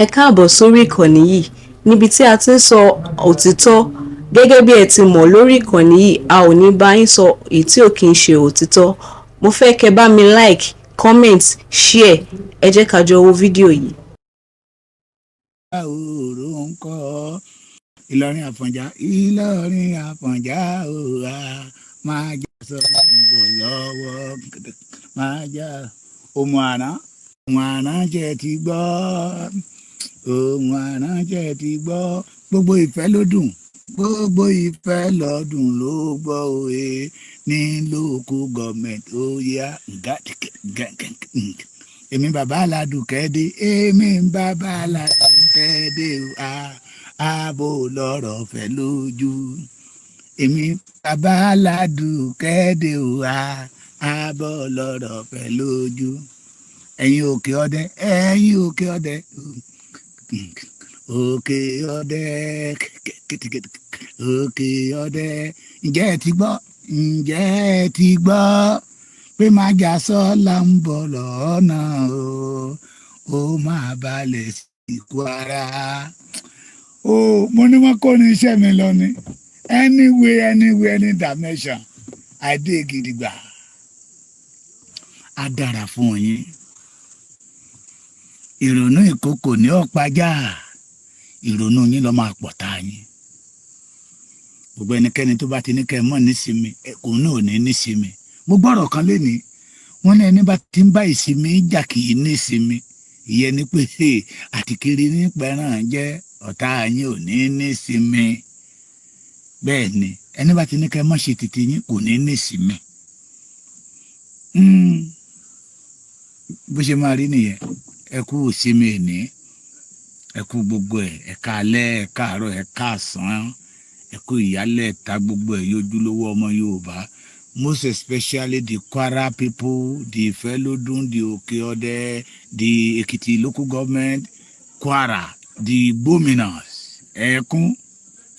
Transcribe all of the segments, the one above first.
Ẹ káàbọ̀ sórí ìkànnì yìí níbi tí a ti ń sọ òtítọ́. Gẹ́gẹ́ bí ẹ ti mọ̀, lórí ìkànnì yìí, a ò ní bá yín sọ èyí tí ò kí ń ṣe òtítọ́. Mo fẹ́ kẹ́ bá mi like, comment, share. Ẹ jẹ́ ká jọ wo fídíò yìí. Òòrò ń kọ́ Ìlọrin Àfọ̀njá, Ìlọrin Àfọ̀njá, òòrà máa já sọ bọ̀ lọ́wọ́ máa já òmù àná, òmù àná jẹ́ ti gbọ́, òmù àná jẹ́ ti gbọ́. Gbogbo ìfẹ́ ló dùn, gbogbo ìfẹ́ lọ́dún ló gbọ́ òye ní local government. Ó yá, èmi bàbá aládùkẹ́ dé, èmi bàbá aládùkẹ́ dé, ààbò lọ́rọ̀ fẹ́ lójú. Èmi bàbá aládùkẹ́ dé, ààbò lọ́rọ̀ fẹ́ lójú. Ẹ̀yin òkè ọdẹ, ẹ̀yin òkè ọdẹ, òkè ọdẹ, òkè ọdẹ, ǹjẹ́ ẹ ti gbọ́? Ǹjẹ́ ẹ ti gbọ́ pé májàsọ́lá ń bọ̀ lọ́nà o? Ó máa balẹ̀ sí Kwara o. Mo ní wọ́n kó ní iṣẹ́ mi lọ ni. Anyway, anyway, any dimension, àdé gidigba, á dára fún yín. Ìrònú ìkókò ní ọ̀pájà, ìrònú yín lọ́ máa pọ̀ tá yín. Gbogbo ẹnikẹ́ni tó bá ti ní kẹ́ ẹ mọ̀ nísinmi, òun náà ò ní nísinmi. Mo gbọ́rọ̀ kan lénìí, wọ́n ní ẹni bá ti ń bá ìsinmi jà kì í nísinmi. Ìyẹn ni pé àtìkiri ní pẹ̀ràn jẹ́ ọ̀tá yín ò ní nísinmi. Bẹ́ẹ̀ ni, ẹni bá ti ní kẹ́ ẹ mọ̀ ṣe tètè yín kò ní nísinmi. Bó ṣe máa rí nìyẹn. Ẹ kú ìsinmi ìní, ẹ kú gbogbo ẹ, ẹ káalẹ́, ẹ káàárọ̀, ẹ káàsán, ẹ kú ìyálẹ̀ ta, gbogbo ẹ yójúlówó ọmọ Yorùbá, most especially the Kwara people, the Ìfẹ́lódùn, the Òkè Ọdẹ, the Èkìtì local government, Kwara, the Gómìnàs, ẹ̀ẹ́kún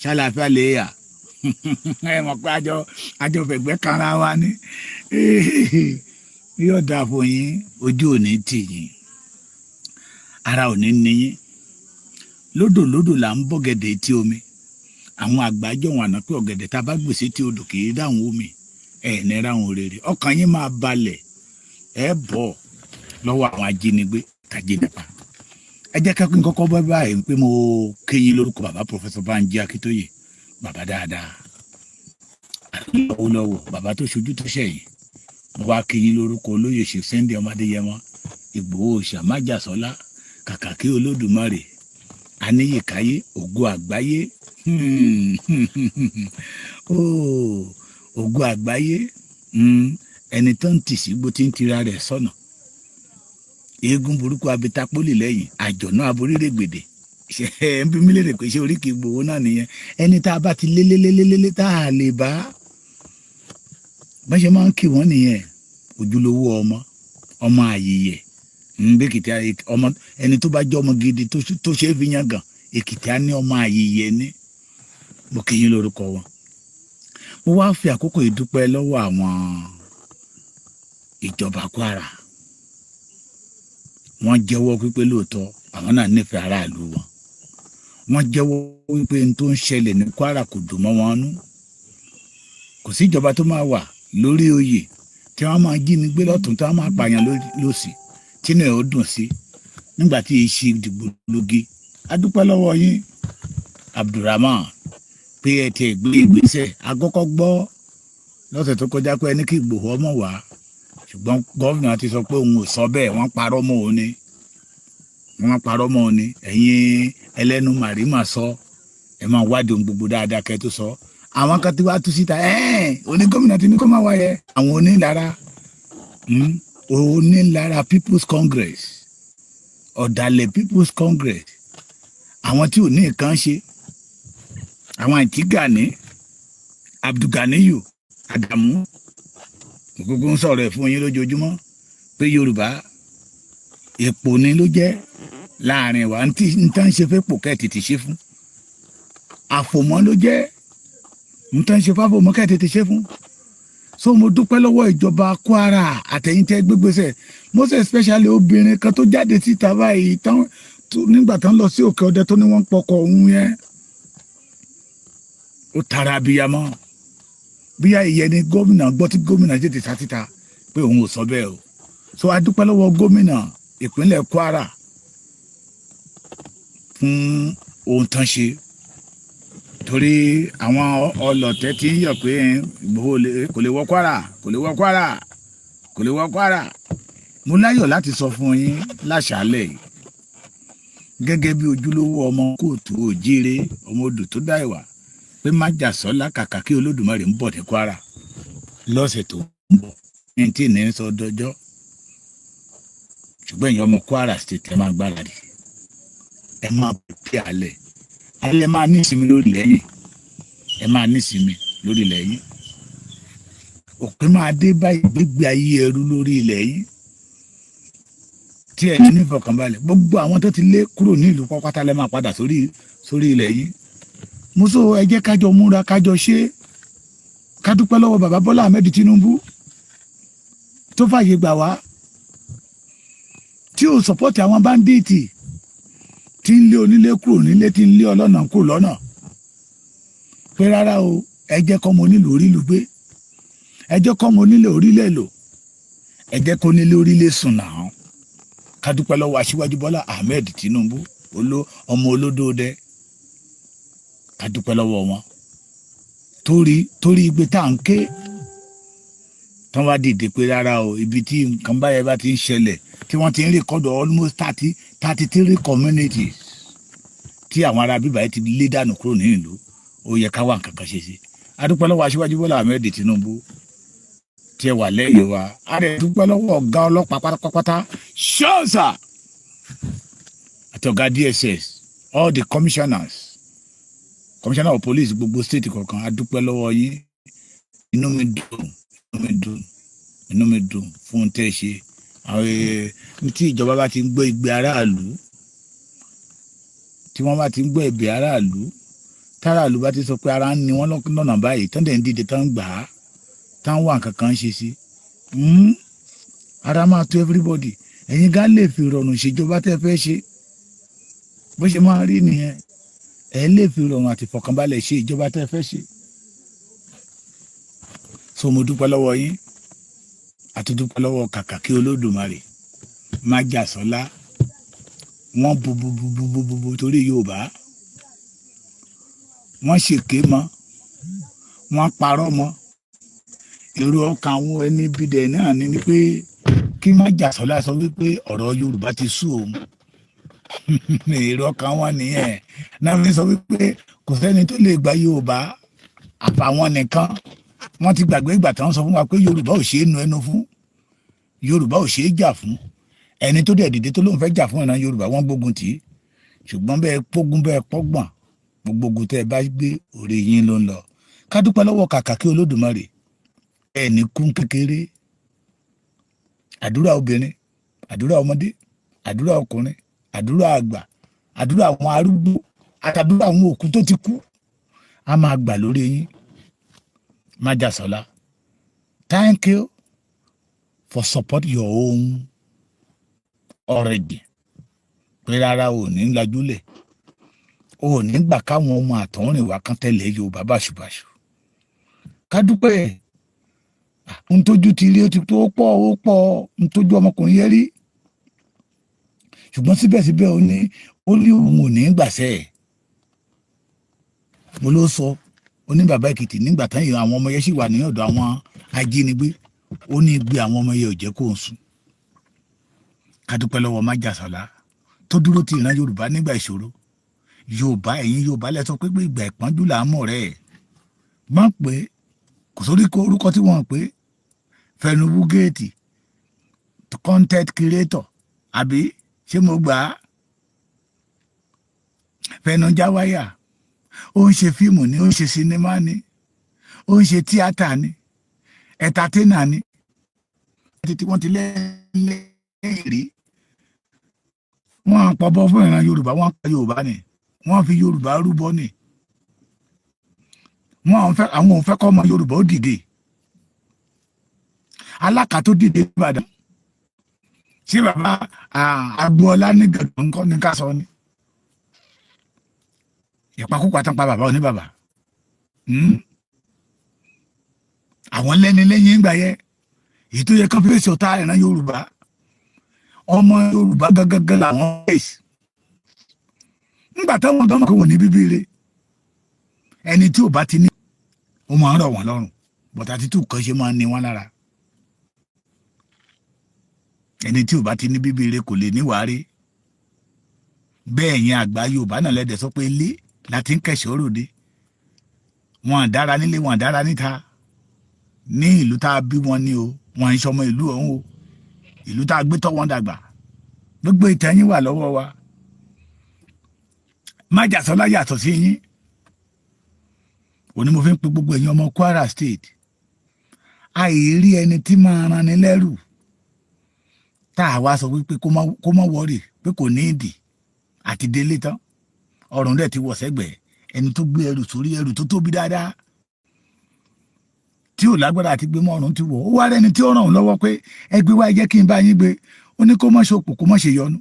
ṣàlàfíà lẹ́yà. Ẹ mọ̀ pé àjọ fẹ̀gbẹ́ kanra wa ní. Yóò dáa fún yín, ojú ò ní tì yín, ara ò ní ní yín. Lódò lódò là ń bọ̀gẹ̀dẹ̀ etí omi. Àwọn àgbájọ wọn àná pé ọ̀gẹ̀dẹ̀ tá a bá gbèsè tí odò kì í dáhùn omi ẹ̀ ní ráhùn rere. Ọkàn yín máa balẹ̀, ẹ bọ̀ lọ́wọ́ àwọn ajínigbé tàjínipa. Ẹ jẹ́ ká kọ́kọ́ bá báyìí pé mo kéyìn lórúkọ bàbá Professor Banji Akíntóyè, bàbá dáadáa lọ́wọ́lọ́wọ́, bàbá tó ṣojú tó ṣẹ̀yìn. Mo wá kéyìn lórúkọ olóyè ṣe Sunday ọmọdéyẹmọ Ìgbòho ṣàmájàsọlá, kàkà kí Olódùmarè aníyèkáyé, ògo àgbáyé, ògo àgbáyé, ẹni tó ń tì sígbó tí ń tira rẹ̀ sọ́nà, eégún burúkú abitapólì lẹ́yìn àjọ̀nà aborílẹ̀gbèdè. Ṣe ẹ ń bí mi léèrè pé ṣé oríkì Ìgbòho náà nìyẹn? Ẹni tá a bá ti lélélélélé tá a lè bá bá ṣe máa ń kí wọ́n nìyẹn. Ojúlówó ọmọ, ọmọ àyèyẹ nbẹ́kìtì, ọmọ ẹni tó bá jẹ́ ọmọ gidi tó ṣe é fi yàn gàn, Èkìtì á ní ọmọ àyèyẹ ní. Mo kí yín lórúkọ wọn. Mo wá fi àkókò ìdúpẹ́ lọ́wọ́ àwọn ìjọba Kwara. Wọ́n jẹ́wọ́ pípé lóòótọ́ àwọn náà nífẹ̀ẹ́ aráàlú wọn. Wọ́n jẹ́wọ́ wípé n tó ń ṣẹlẹ̀ ní Kwara kò dùn mọ́ wọn nú. Kò sí ìjọba tó máa wà lórí oyè tí wọ́n máa jí ni gbé lọ́tún, tí wọ́n máa pààyàn lọ́sì, tínú ẹ̀ ó dùn sí nígbà tí èyí dìgbò lóge. A dúpẹ́ lọ́wọ́ yín, Abdulrahman, pé ẹ ti gbé ìgbésẹ̀. Àkọ́kọ́ gbọ́ lọ́sẹ̀ tó kọjá pé ẹni kí Ìgbòho ọmọ wá, ṣùgbọ́n gómìnà ti sọ pé òun ò sọ bẹ́ẹ̀, wọ́n parọ́ mọ́ òun ni, wọ́n parọ́ mọ́ òun ni. Ẹ̀yin ẹlẹ́nu màrímà sọ, ẹ máa wádìí ohun gbogbo dáadáa kẹ́ tó sọ. Àwọn kan tí wàá tú síta, ẹ̀ẹ́n oní gómìnà ti ní kó má wáyẹ. Àwọn onílára, onílára People's Congress, ọ̀dàlẹ̀ People's Congress, àwọn tí ò ní nǹkan ṣe, àwọn àǹtí Gani Abdulganiyu Adamu, gbogbo ń sọ̀rọ̀ ẹ̀ fún yín lójoojúmọ́ pé Yorùbá èpò ni ló jẹ́ láàrin wa. Ntí ntàn ṣe fẹ́ pò kẹ́ tètè ṣe fún àfòmọ́ ló jẹ́, ntàn ṣe fáfòmọ́ kẹ́ tètè ṣe fún. So mo dúpẹ́ lọ́wọ́ ìjọba Kwara àtẹ̀yìn tẹ́ gbégbèsè, most especially obìnrin kan tó jáde síta báyìí tán. Nígbà tán lọ sí Òkè Ọdẹ tó ní wọ́n ń pọkọ òun yẹn, ó tara abiyamọ. Bíyà ìyẹn ni gómìnà gbọ́ tí gómìnà tètè sá síta pé òun ò sọ bẹ́ẹ̀ o. So a dúpẹ́ lọ́wọ́ gómìnà ìpínlẹ̀ Kwara fún ohun tán ṣe, torí àwọn ọlọ̀tẹ̀ tí ń yọ̀ pé Ìgbòho kò lè wọ Kwara, kò lè wọ Kwara, kò lè wọ Kwara. Mo láyọ̀ láti sọ fún yín láṣàálẹ̀ yìí, gẹ́gẹ́ bí ojúlówó ọmọ kóòtù òjíire, ọmọ odò tó dá ìwà, pé májàsọ́lá kàkà kí Olódùmarè ń bọ̀ ní Kwara lọ́sẹ̀ tó ń bọ̀. Ní tí ní sọ dọjọ́, ṣùgbọ́n èèyàn ọmọ Kwara State, ẹ máa gbáradì, ẹ máa pè alẹ̀ alẹ́, máa ní ìsinmi lórí lẹ́yìn, ẹ máa ní ìsinmi lórí ilẹ̀ yín. Òpin máa dé bá ìgbégbé ayé ẹrú lórí ilẹ̀ yín tí ẹ ní ìfọkànbalẹ̀. Gbogbo àwọn tó ti lé kúrò ní ìlú pápátá lẹ́ máa padà sórí ilẹ̀ yín. Muso, ẹ jẹ́ kájọ múra, kájọ ṣe, ká dúpẹ́ lọ́wọ́ bàbá Bọ́lá Ahmed Tinubu tó fàyè gbà wá, tí ò support àwọn bandit tí ń lé onílé kúrò nílé, tí ń lé ọlọ́nà kúrò lọ́nà, pé rárá o, ẹ jẹ́ kọ́mọ onílù orílù gbé, ẹ jẹ́ kọ́mọ onílé orílẹ̀ lò, ẹ jẹ́ kó nílé orílẹ̀ sùn náà. Ká dúpẹ́ lọ́wọ́ Aṣíwájú Bọ́lá Ahmed Tinubu, ọmọ olódódẹ. Ká dúpẹ́ lọ́wọ́ wọn torí igbe tá à ń ké tán wá dìde pé rárá o, ibi tí nǹkan báyẹn bá ti ń ṣẹlẹ̀, tí wọ́n ti ń record almost 33 communities tí àwọn ará bíbá yìí ti lé dànù kúrò ní ìlú, ó yẹ ká wá nǹkan kan ṣe sí. A dúpẹ́ lọ́wọ́ Aṣíwájú Bọ́lá Ahmed Tinubu tí ẹ wà lẹ́yìn wa. A rẹ̀ dúpẹ́ lọ́wọ́ ọ̀gá ọlọ́pàá pátápátá ṣọ́ọ̀ṣà àti ọ̀gá DSS, all the commissioners, commissioner of police gbogbo state kọ̀ọ̀kan. A dúpẹ́ lọ́wọ́ yín. Inú mi dùn, inú mi dùn, inú mi dùn fún ohun tẹ́ ẹ ṣe. Àwọn tí ìjọba bá ti ń gbọ́ igbe aráàlú, tí wọ́n bá ti ń gbọ́ ẹ̀bẹ̀ aráàlú, táràlú bá ti sọ pé ara ń ni wọ́n lọ́nà báyìí, tán dẹ̀ ń dìde, tán ń gbà á, tán wà nǹkan kan ṣe sí, ara máa tó everybody. Ẹ̀yin gá lè fi ìrọ̀rùn ṣèjọba tẹ́ fẹ́ ṣe. Bó ṣe máa rí nìyẹn, ẹ lè fi ìrọ̀rùn àti ìfọ̀kànbalẹ̀ ṣe ìjọba tẹ́ fẹ́ ṣe. So mo dúpẹ́ lọ́wọ́ yín, àti dúpẹ́ lọ́wọ́ kàkà kí Olódùmarè májàsọ́lá. Wọ́n bu bu bu bu bu bu bu torí Yorùbá, wọ́n ṣèké mọ́, wọ́n parọ́ mọ́. Èrò ọkàn àwọn ẹni bídẹ̀ náà ni pé kí májàsọ́lá sọ wípé ọ̀rọ̀ Yorùbá ti sú òun. Èrò ọkàn wọn nìyẹn náà fi sọ wípé kò sẹ́ni tó lè gba Yorùbá àfàwọn nìkan. Wọ́n ti gbàgbé ìgbà tí wọ́n sọ fún wa pé Yorùbá ò ṣeé nu ẹnu fún, Yorùbá ò ṣeé jà fún. Ẹni tó dẹ̀ dìde tó lóun fẹ́ jà fún ìran Yorùbá, wọ́n gbógun tì í. Ṣùgbọ́n bẹ́ẹ̀ pógún bẹ́ẹ̀ pọ́gbọ̀n, gbogbo ogun tẹ́ ẹ bá gbé, orí yín ló ń lọ. Ká dúpẹ́ lọ́wọ́ kàkà kí Olódùmarè. Ẹ̀ ní kún kékeré. Àdúrà obìnrin, àdúrà ọmọdé, àdúrà ọkùnrin, àdúrà àgbà, àdúrà àwọn arúgbó àtàdúrà àwọn òkú tó ti kú á máa gbà lórí yín. Májàsọ́lá, thank you for support your own already, pé rárá, ò ní lajúlẹ̀, ò ní gbà káwọn ọmọ àtọ̀húnrìn wá kán tẹ̀lé Yorùbá báṣubàṣu. Ká dúpẹ́. N tójú ti rí, ó ti tó pọ̀, ó pọ̀ n tójú ọmọkùnrin yẹn rí. Ṣùgbọ́n síbẹ̀síbẹ̀, ó ní òun ò ní gbàṣẹ́ ẹ̀. Mo ló sọ, ó ní bàbá Èkìtì, nígbà tán yìí, àwọn ọmọ yẹn sì wà ní ọ̀dọ̀ àwọn ajínigbé, ó ní gbé àwọn ọmọ yẹn ò jẹ́ kó ń sùn. Ká dúpẹ́ lọ́wọ́ májàsọ́lá tó dúró ti ìran Yorùbá nígbà ìṣòro Yorùbá. Ẹ̀yin Yorùbá lẹ sọ pé ìgbà ìpọ́njú là ń mọ̀ rẹ̀. Má pé kò sórí orúkọ tí wọ́n pè Fẹnubú géètì, content creator, àbí ṣé mo gbà á? Fẹnujáwáyà, ó ń ṣe fíìmù ni, ó ń ṣe sinimá ni, ó ń ṣe tíátà ni, entertainer ni, títí wọ́n ti lẹ́yìn rí. Wọ́n pọ̀bọ fún ìran Yorùbá, wọ́n pa Yorùbá ni, wọ́n fi Yorùbá rúbọ ni. Wọ́n fẹ́, àwọn ò fẹ́ kọ́ ọmọ Yorùbá ó dìde. Alákà tó dìde Ìbàdàn. Ṣé bàbá Agboola ní gàngán kọ́ ní ká sọ ni? Ìpakúpa tán pa bàbá oníbàbà. Àwọn lẹ́ni lẹ́yìn ìgbà yẹn, èyí tó yẹ kán fèsì ọ̀tá ìran Yorùbá, ọmọ Yorùbá gangan làwọn fèsì ńgbà táwọn ọ̀dọ́ mọ̀ pé wọ́n ní bíbí rẹ̀. Ẹni tí ò bá ti ní, ó máa ń rọ̀ wọ́n lọ́rùn bọ̀tà títù kan ṣe máa ń ní wọ́n lára. Ẹni tí ò bá ti ní bíbí rẹ̀ kò lè níwàá rí bẹ́ẹ̀. Yẹn àgbà Yorùbá náà lẹ́dẹ̀ sọ pé ilé láti ń kẹ̀ṣọ́ ròde. Wọn dára nílé, wọn dára níta. Ní ìlú tá a bí wọn ní o, wọn ń sọmọ ìlú ọ̀hún o. Ìlú tá a gbé tọ́ wọn dàgbà, gbogbo ìtẹ́yìn wà lọ́wọ́ wa. Májàsọ́lá yàtọ̀ sí yín. Òní mo fi ń pe gbogbo ẹ̀yin ọmọ Kwara State, àìrí ẹni tí máa ran ni lẹ́rù tá a wá sọ wípé kó má worry, pé kò ní ìdì àti délé tán. Ọrùn dẹ̀ ti wọ̀ sẹ́gbẹ̀ẹ́. Ẹni tó gbé ẹrù sórí, ẹrù tó tóbi dáadáa tí ò lágbára àti gbé mọ́, ọrùn ti wọ̀, ó wá rẹni tí ó ràn òun lọ́wọ́ pé ẹ gbé wá, ẹ jẹ́ kí n bá yín gbé. Ó ní kó má ṣòpò, kó má ṣe yọnu.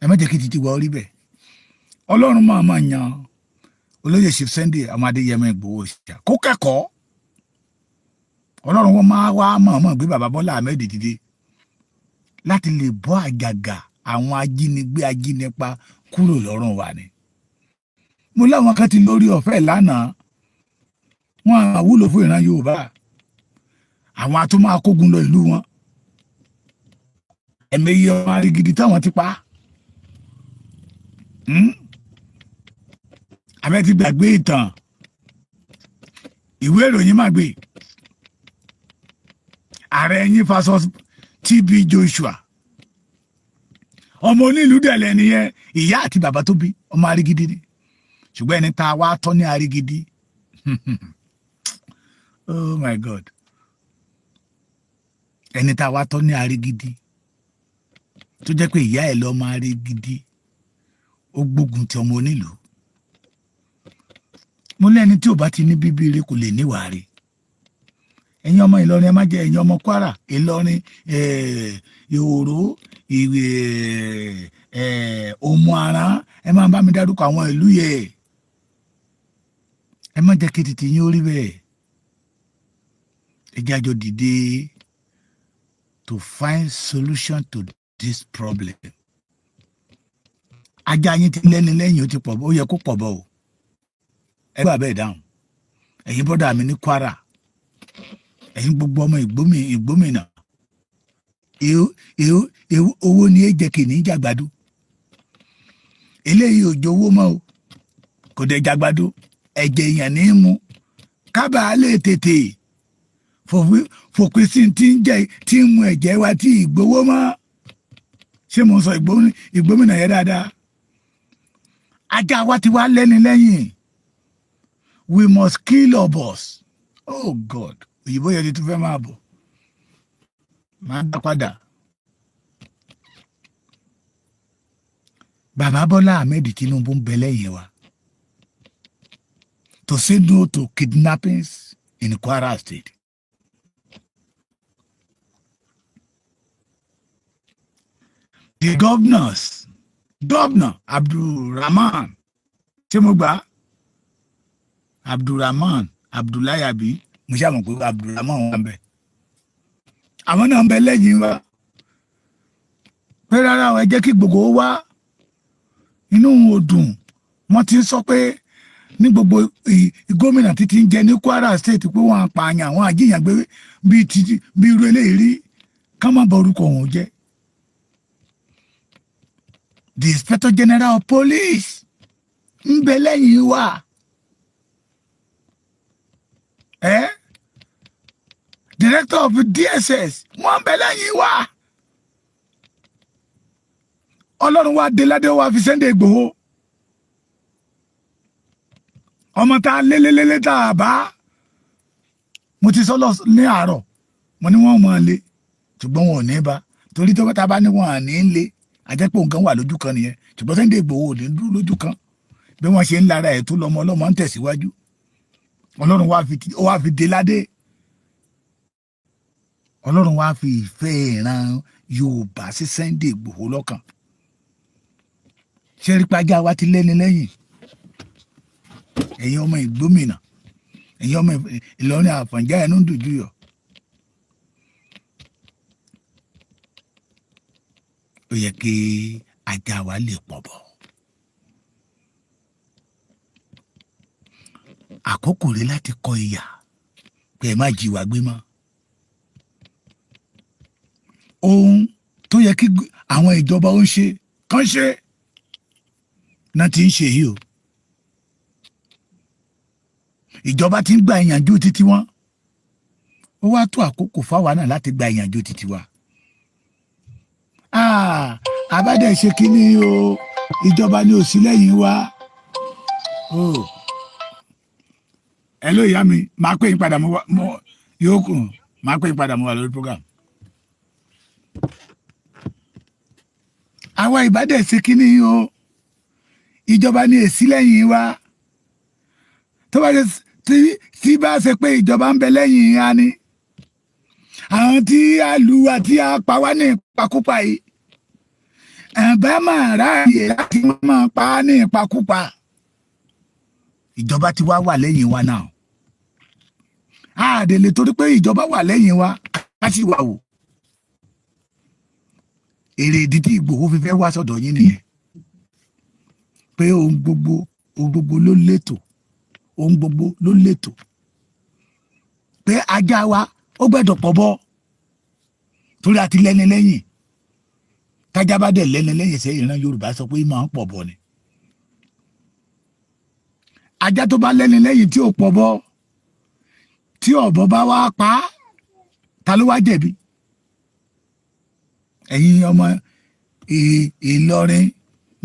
Ẹ má jẹ́ kí títí wọ orí bẹ́ẹ̀. Ọlọ́run máa máa yan olóyè Chief Sunday ọmọ Adéyẹmọ Ìgbòho ṣá kó kẹ́kọ̀ọ́. Ọlọ́run wọn máa wá mọ̀ọ́mọ̀ gbé bàbá Bọ́lá Ahmed dìde láti lè bọ́ àjàgà àwọn ajínigbé, ajínipa kúrò lọ́rùn wa ni. Mo láwọn kan ti lórí ọ̀fẹ́ lánàá, wọn àwúlò fún ìran Yorùbá. Àwọn atúmọ̀ akógun lọ ìlú wọn, ẹ̀mẹ́yẹ ọmọ arigidi táwọn ti pa. Àbẹ́ ti gbàgbé ìtàn? Ìwé ìròyìn má gbé ààrẹ yín versus TB Joshua. Ọmọ onílùú dẹ̀lẹ̀ nìyẹn. Ìyá àti bàbá tó bí, ọmọ arigidi ni. Ṣùgbọ́n ẹni tá a wá tọ́ ní arigidi, oh my God, ẹni tá a wá tọ́ ní arigidi, tó jẹ́ pé ìyá ẹ̀ lọ́mọ arigidi, ó gbógun ti ọmọ onílùú. Mo lẹ́ni tí ò bá ti ní bíbí ire kò lè níwàá rí. Ẹ̀yin ọmọ Ìlọrin, ẹ má jẹ́ ẹ̀yin ọmọ Kwara, Ìlọrin, Ìhòòrò, ìwé, Òmù Àrán, ẹ máa bá mi dárúkọ àwọn ìlú yẹ. Ẹ má jẹ́ kí tètè yín ó rí bẹ́ẹ̀. Ẹ jẹ́ àjọ dìde to find solution to this problem. Ajá yín ti lẹ́ni lẹ́yìn, ó ti pọ̀, ó yẹ kó pọ̀ bọ̀ o. Ẹ gbà bẹ́ẹ̀ dáhùn. Ẹ̀yin bọ́dà mi ní Kwara, ẹ̀yin gbogbo ọmọ Ìgbómìnà, owó ni ẹ jẹ́ kì ní jàgbádùn. Eléyìí ò jowó mọ́ o, kò dẹ̀ jàgbádùn. Ẹ̀jẹ̀ èèyàn ní í mu. Kábàá lè tètè fòpin sí tí ń jẹ, tí ń mu ẹ̀jẹ̀ wa, tí ìgbowó mọ́. Ṣé mo sọ Ìgbómìnà yẹn dáadáa? Ajá wa ti wá lẹ́ni lẹ́yìn. We must kill us. Oh God, òyìnbó yẹn ti tún fẹ́ máa bọ̀, máa dá padà. Bàbá Bọ́lá Ahmed Tinubu ń bẹ lẹ́yìn wa to say no to kidnappings in Kwara State. The governors, Governor Abdulrahman, ṣé mo gbà? Abdulrahman Abdullahi abi, mo ṣáà mọ̀ pé Abdulrahman wà ń bẹ. Àwọn náà ń bẹ lẹ́yìn wa pé rárá o, ẹ jẹ́ kí gbogbo wa inú ò dùn. Wọ́n ti ń sọ pé ní gbogbo gómìnà títí ń jẹ ní Kwara State pé wọ́n apààyàn, àwọn àjíyàn gbé bíi ti bí irú eléyìí rí, ká má bà orúkọ òun jẹ́. The Inspector General of Police ń bẹ lẹ́yìn wa. Director of DSS, wọ́n ń bẹ lẹ́yìn wa. Ọlọ́run wa dé ládé wa fi Sunday Igboho, ọmọ tá a lélélélé tá a bá. Mo ti sọ lọ ní àárọ̀, mo ní wọ́n mọ̀ ọ́n lé, ṣùgbọ́n wọn ò ní bá, torí tó bá ní wọn à ní lé, àjẹpọ̀ nǹkan wà lójú kan nìyẹn. Ṣùgbọ́n Sunday Igboho ò ní dúró lójú kan. Bí wọ́n ṣe ń lára ẹ̀ tó lọ́mọ ọlọ́mọ ń tẹ̀síwájú, ọlọ́run wá fi dé ládé. Ọlọ́run wá fi ìfẹ́ ìran Yorùbá sí Sunday Ìgbòho lọ́kàn. Ṣé rí pàjá wa ti lẹ́ni lẹ́yìn? Ẹ̀yin ọmọ Ìgbómìnà, ẹ̀yin ọmọ Ìlọrin Àfọ̀njá, ẹnu ń dùn jù yọ. Ó yẹ kí ajá wa lè pọ̀ bọ̀. Àkókò rẹ̀ láti kọ ìyà pé ẹ má jí wa gbé mọ́. Ohun tó yẹ kí àwọn ìjọba ó ń ṣe kán ṣe náà ti ń ṣe yìí o. Ìjọba ti ń gba ìyànjú títí wọn, ó wá tó àkókò fáwa náà láti gba ìyànjú títí wa. Àbádẹ́ ṣe kínní o, ìjọba ni ò sí lẹ́yìn wa. Ẹ ló ìyá mi, máa pè yín padà, mo yóò kù, máa pè yín padà, mo wà lórí program. Àwa ìbádẹ́ ṣe kínní o, ìjọba ni èsì lẹ́yìn wa. Tó bá ṣe tí bá ṣe pé ìjọba ń bẹ lẹ́yìn ya ni àwọn tí a lù àti a pa wá ní ìpakúpa yìí, ẹ̀bá máa ráàyè láti máa pa á ní ìpakúpa. Ìjọba ti wá wà lẹ́yìn wa náà, àdèlè torí pé ìjọba wà lẹ́yìn wa ká sì wà wò. Èrè ìdí tí Ìgbòho fi fẹ́ wá sọ̀dọ̀ yín nìyẹn, pé ohun gbogbo, ohun gbogbo ló létò, ohun gbogbo ló létò, pé ajá wa ó gbẹ́dọ̀ pọ̀ bọ́ torí a ti lẹ́ni lẹ́yìn. Tájá bá dẹ̀ lẹ́ni lẹ́yìn, sẹ́yìn ìran Yorùbá sọ pé máa ń pọ̀ bọ̀ ni. Ajá tó bá lẹ́ni lẹ́yìn tí ò pọ̀ bọ́, tí ọ̀bọ bá wá pa á, ta ló wá jẹ̀bi? Ẹ̀yin ọmọ Ìlọrin,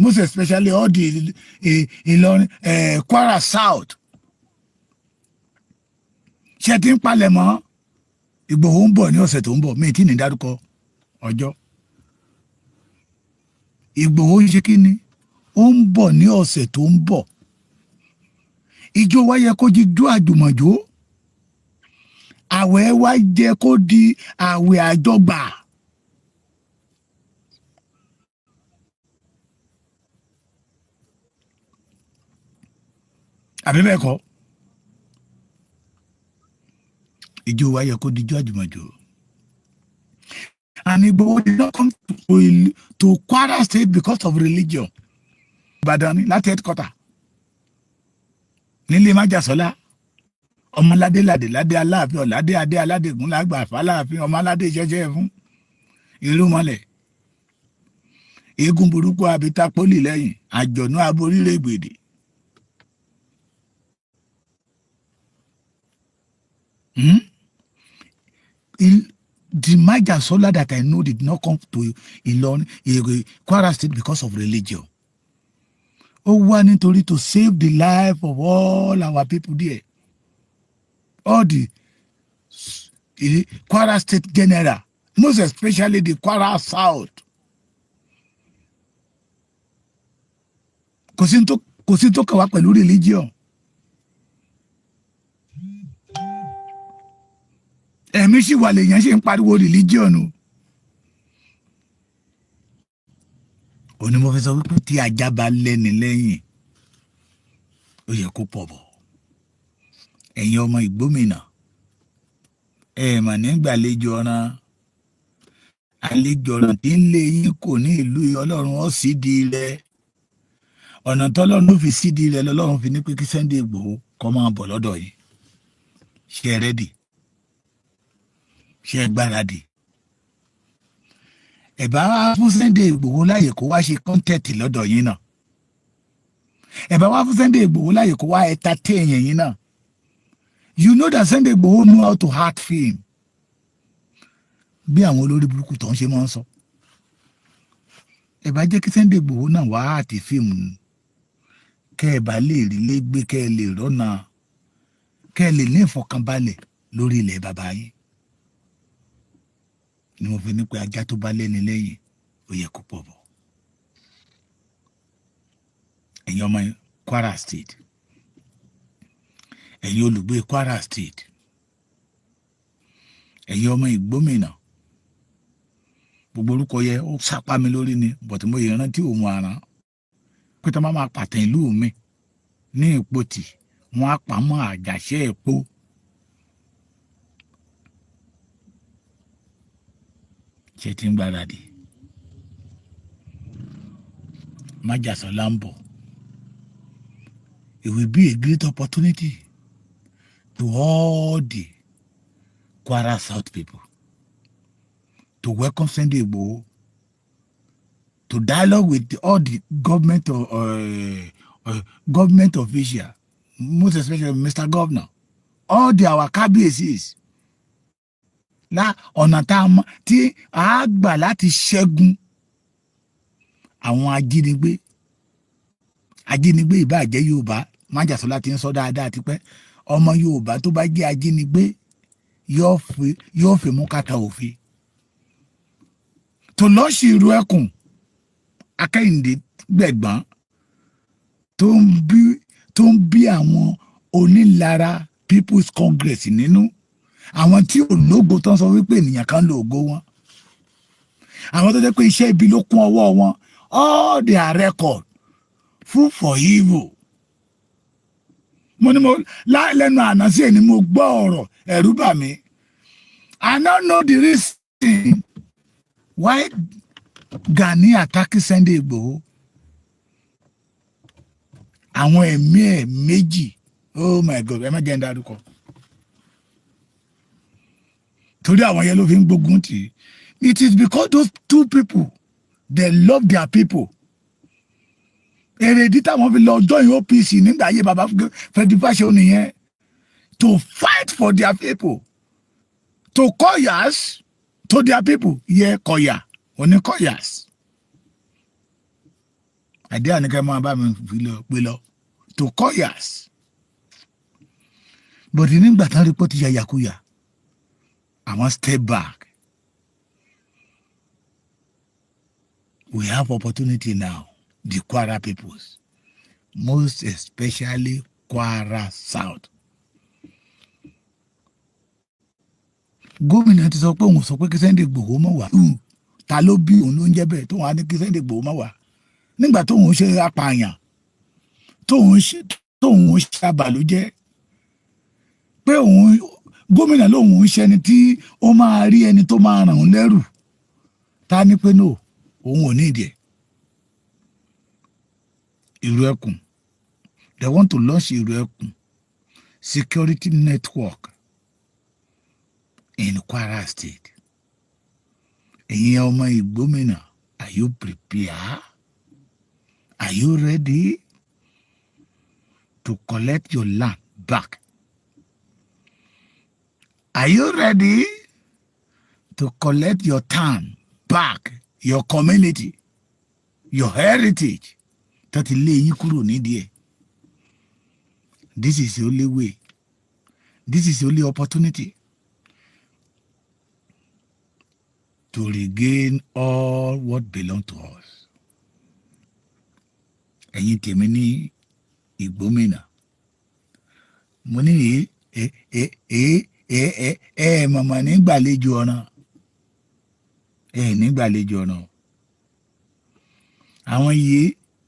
most especially all the Ìlọrin, Kwara South, ṣe ti ń palẹ̀ mọ́? Ìgbòho ń bọ̀ ní ọ̀sẹ̀ tó ń bọ̀. Mí tí ní dárúkọ ọjọ́. Ìgbòho ń ṣe kí ni? Ó ń bọ̀ ní ọ̀sẹ̀ tó ń bọ̀. Ìjọ wa yẹ kó jí jó àjùmọ̀jó, àwẹ̀ wa jẹ́ kó di àwẹ̀ àjọgbà. Àbí bẹ́ẹ̀ kọ́? Ìjọ wa yẹ kó di ijó àjùmọ̀jò. And Igboho did not come to Kwara State because of religion. Ìbàdàn ni láti headquarter nílé májàsọ́lá, ọmọládé ládé ládé aláàfin ọ̀ládé adé aládégún lágbà fàlàáfin ọmọládé ṣẹṣẹ fún irúmọlẹ̀, eégún burúkú abita pólì lẹ́yìn àjọ̀nú aborílẹ̀ gbèdè. The Majasola that I know did not come to Ilorin, Kwara State, because of religion. Ó wá nítorí to save the life of all our people there. All the Kwara State general, most especially the Kwara South. Kò sí tó kàn wá pẹ̀lú religion. Ẹ̀mí sì wà lèèyàn ṣe ń pariwo religion o. Ó ní mo fi sọ wípé tí ajá bá lẹ́ni lẹ́yìn, ó yẹ kó pọ̀ bọ̀. Ẹ̀yin ọmọ Ìgbómìnà, ẹ mà nígbàlejò ọ̀ràn, àlejò ọ̀ràn tí ń lé yín kò ní ìlú. Ọlọ́run ó sì di rẹ ọ̀nà tọ́lọ́run ó fi sídi rẹ lọ́lọ́run fi ní pé kí Sunday Ìgbòho kó máa bọ̀ lọ́dọ̀ yìí. Ṣe é ready? Ṣe é gbáradì? Ẹ bá wá fún Sunday Ìgbòho láyè kó wá ṣe content lọ́dọ̀ yín náà. Ẹ bá wá fún Sunday Ìgbòho láyè kó wá entertain yín náà. You know that Sunday Ìgbòho know how to act film, bí àwọn olórí burúkú tó ń ṣe máa ń sọ. Ẹ bá jẹ́ kí Sunday Ìgbòho náà wá àti fíìmù, kẹ́ ẹ bá lè rí lé gbé, kẹ́ ẹ lè rọ́nà, kẹ́ ẹ lè ní ìfọ̀kànbalẹ̀ lórí ilẹ̀ bàbá yín. Ni mo fi ní pé ajá tó bá lẹ́ni lẹ́yìn, ó yẹ kó pọ̀ bọ̀. Ẹ̀yin ọmọ Kwara State, ẹ̀yin olùgbé Kwara State, ẹ̀yin ọmọ Ìgbómìnà. Gbogbo orúkọ yẹ ó sápá mi lórí ni, but mo yẹ rántí òun àrán pé tó máa máa pàtàn ìlú mi ní Ìpotì, wọn á pamọ́ Àjàṣẹ́ Èpo. Ṣe ti ń gbáradì? Májàsọ́lá ń bọ̀. It will be a great opportunity to all the Kwara South people to welcome Sunday Igboho, to dialogue with all the government official, most especially Mr. Governor, all the our kábíyèsís, lá ọ̀nà tá a mọ̀ tí a gbà láti ṣẹ́gun àwọn ajínigbé. Ajínigbé ìbáà jẹ́ Yorùbá, Májàsọ́lá ti ń sọ dáadáa tipẹ́, ọmọ Yorùbá tó bá jẹ́ ajínigbé yóò fi mú kàtà òfin tó lọ́ọ̀ṣì ìrù ẹkùn akẹ́yìndé gbẹ̀gbọ́n tó ń bí àwọn onílara People's Congress nínú, àwọn tí ò lógo tó ń sọ wípé ènìyàn kan lo ògo wọn, àwọn tó jẹ́ pé iṣẹ́ ibi ló kún ọwọ́ wọn, all their record full for evil. Mo ní mo lẹ́nu àná sí ẹni mo gbọ́ ọ̀rọ̀, ẹ̀rù bà mí. I no know the reason why Gani attack Sunday Igboho. Àwọn ẹ̀mí ẹ̀ méjì, oh my God, ẹ má jẹ́ ń dárúkọ torí àwọn yẹn ló fi ń gbógun tì í. It is because those two people, they love their people. Èrèdí táwọn fi lọ join OPC nígbà ayé baba Frederick Fasehun nìyẹn, to fight for their people, to kọyas to their people. Yẹ kọyà oníkọyas àdé àníkẹ́ máa bá mi fi lọ pé lọ to kọyas. But nígbà tán rí pé ó ti ya yàkuyà, àwọn step back. We have opportunity now, the Kwara peoples, most especially Kwara South. Gómìnà ti sọ pé òun sọ pé kí Sunday Igboho mọ̀ wá. Ta ló bí òun ló ń jẹ́ bẹ́ẹ̀ tóun á ní kí Sunday Igboho mọ̀ wá nígbà tóun ṣe apààyàn, tóun ṣe àbàlújẹ́, pé òun gómìnà lòun ń ṣe ẹni tí ó máa rí ẹni tó máa ràn òun lẹ́rù ta ní pé no, òun ò ní ìdí ẹ̀. Ìrù Ẹkùn, they want to launch Ìrù Ẹkùn security network in Kwara State. Ẹ̀yin ọmọ Ìgbómìnà, are you prepared? Are you ready to collect your land back? Are you ready to collect your town back, your community, your heritage tó ti lé yín kúrò nídìí ẹ̀? This is the only way. This is the only opportunity to regain all what belong to us. Ẹ̀yin tèmi ní Ìgbómìnà, mo ní ẹ ẹ ẹ ẹ ẹ ẹ mọ̀mọ́ nígbàlejò ọ̀ràn, ẹ nígbàlejò ọ̀ràn. Àwọn yìí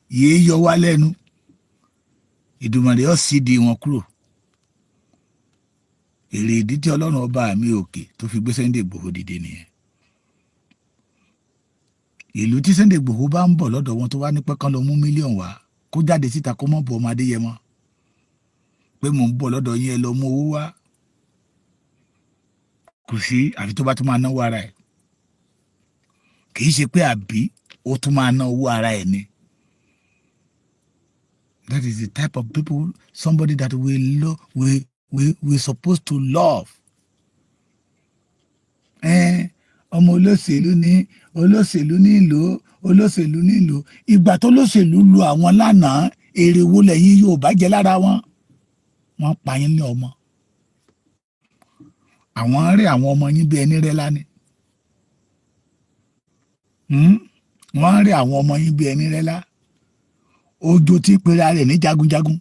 yìí yọ wá lẹ́nu, Ìdùmàrè ó sì di wọn kúrò. Èrè ìdí tí Ọlọ́run ọba mi òkè tó fi gbé Sunday Igboho dìde nìyẹn. Ìlú tí Sunday Igboho bá ń bọ̀ lọ́dọ̀ wọn, tó wá ní pẹ́ kán lọ mú mílíọ̀nù wá, kó jáde síta, kó mọ̀ bọ̀ ọmọ Adéyẹmọ pé mò ń bọ̀ lọ́dọ̀ yín, ẹ lọ mú owó wá, kò sí, àfi tó bá tún máa náwó ara ẹ̀. Kì í ṣe pé àbí ó tún máa ná owó ara ẹ̀ ni. That is the type of people, somebody that we love, we supposed to love. Ọmọ olóṣèlú ní olóṣèlú nílò olóṣèlú nílò. Ìgbà tó lóṣèlú lu àwọn lánàá, èrè wo lẹ́yìn yóò bá jẹ lára wọn? Wọ́n pa yín ní ọmọ, àwọn rí àwọn ọmọ yín bí ẹni rẹ́ lánìí. Wọ́n rí àwọn ọmọ yín bí ẹni rẹ́ lá ojo tí pera rẹ̀ ní jagunjagun.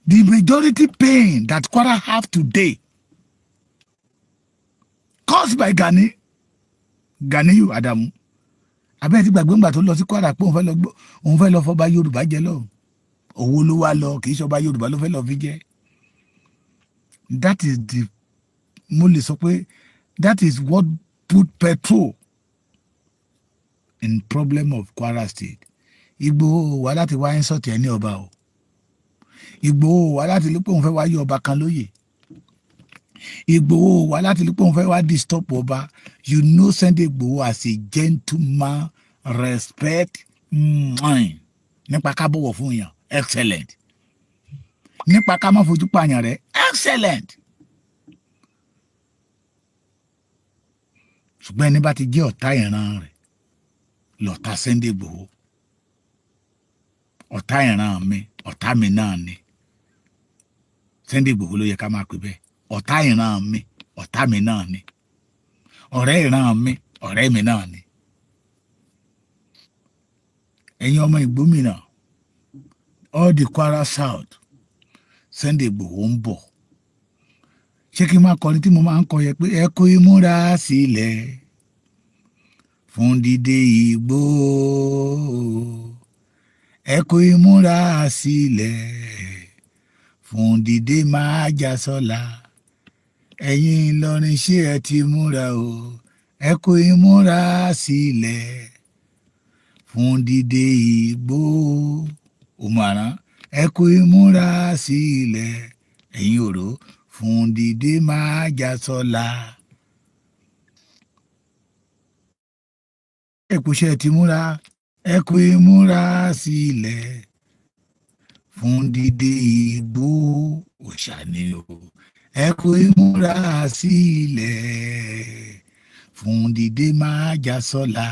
The majority pain that Kwara have today caused by Gani. Ganiyu Adamu abẹ́ẹ̀ ti gbàgbé ńgbà tó lọ sí Kwara pé òun fẹ́ lọ fọba Yorùbá jẹ lọ. Owó ló wá lọ, kì í ṣọba Yorùbá ló fẹ́ lọ fi jẹ. That is the, mo lè sọ pé that is what put petrol in problem of Kwara State. Ìgbòho wá láti wá ń sọ̀tì ẹni ọba o. Ìgbòho wá láti lè pé òun fẹ́ wá yí ọba kan lóyè. Ìgbòho wá láti lè pé òun fẹ́ wá disturb ọba. You know Sunday Ìgbòho as a gentleman, respect, nípa ká bọ̀wọ̀ fún yàn, excellent, nípa ká má fojú pààyàn rẹ̀, excellent. Ṣùgbọ́n ẹni bá ti jẹ́ ọ̀tá ìran rẹ̀ lọ̀tá Sunday Ìgbòho. Ọ̀tá ìran mi, ọ̀tá mi náà ni Sunday Ìgbòho, ló yẹ ká máa pè bẹ́ẹ̀. Ọ̀tá ìran mi, ọ̀tá mi náà ni. Ọ̀rẹ́ ìran mi, ọ̀rẹ́ mi náà ni. Ẹ̀yin ọmọ Ìgbómìnà, all the Kwara South, Sunday Ìgbòho ń bọ̀. Ṣé kí n máa kọrin tí mo máa ń kọ yẹ pé ẹ kú ìmúra sílẹ̀ fún dídé Ìgbòho, ẹ kú ìmúra sílẹ̀ fún dídé Májàsọ́lá. Ẹ̀yin Ìlọrin, ṣé ẹ ti múra o? Ẹ kú ìmúra sílẹ̀ fún dídé Ìgbòho. Òmùaran, ẹ kú ìmúra sílẹ̀. Ẹ̀yin Òró, fún dídé Májàsọ́lá. Ẹ kú ṣe ti múra, ẹ kú ìmúra sílẹ̀ fún dídé Ìgbòho òòṣà ni o. Ẹ kú ìmúra sílẹ̀ fún dídé Májàsọ́lá.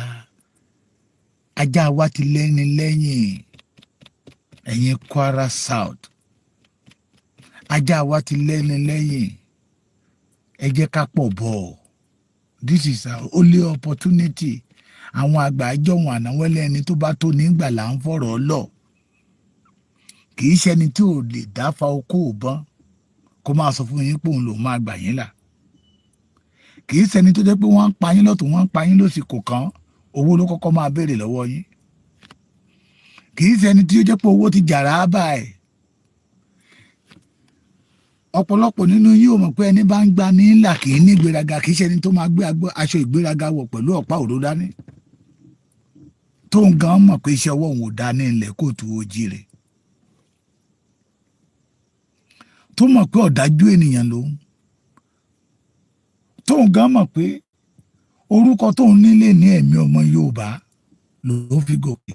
Ajá wa ti lẹ́ni lẹ́yìn. Ẹ̀yin Kwara South, ajá wa ti lẹ́ni lẹ́yìn. Ẹ jẹ́ ká pọ̀ bọ̀. This is our only opportunity. Àwọn àgbà àjọwọ̀n ànáwọ́lẹ̀, ẹni tó bá tó nígbà là ń fọ̀rọ̀ lọ. Kì í ṣẹni tí ò lè dáfa okó òbọ́n kó máa sọ fún yín pé òun lòún máa gbà yín là. Kì í ṣẹni tó jẹ́ pé wọ́n ń pa yín lọ́tún, wọ́n ń pa yín lósì, kò kàn, owó ló kọ́kọ́ máa béèrè lọ́wọ́ yín. Kì í ṣẹni tí ó jẹ́ pé owó ti jàrá báyìí. Ọ̀pọ̀lọpọ̀ nínú yín ò mọ̀ pé ẹni bá ń gba ní ńlá kì í ní ìgbéraga. Kì í ṣe ẹni tó máa gbé aṣọ ìgbéraga wọ̀ pẹ̀lú ọ̀pá òró dání, tó ń gan mọ̀ pé iṣẹ́ ọwọ́ òun ò dá ní ilẹ̀ kóòtù ojíire, tó mọ̀ pé ọ̀dájú ènìyàn lòun, tó ń gan mọ̀ pé orúkọ tóun nílé ní ẹ̀mí ọmọ Yorùbá ló fi gòkè.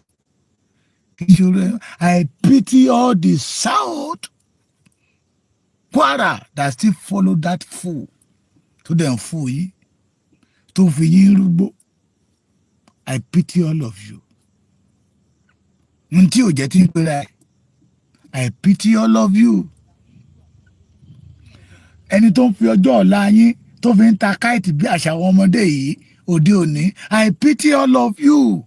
Kì í ṣe orí. I pity all the South Kwara that still follow that fool tó dẹ̀ ń fún yín, tó fi yín rúgbó. I pity all of you. N tí ò jẹ́ tí ń pera ẹ̀. I pity all of you. Ẹni tó ń fi ọjọ́ ọ̀la yín tó fi ń ta káìtì bí àṣà àwọn ọmọdé yìí òde òní, I pity all of you.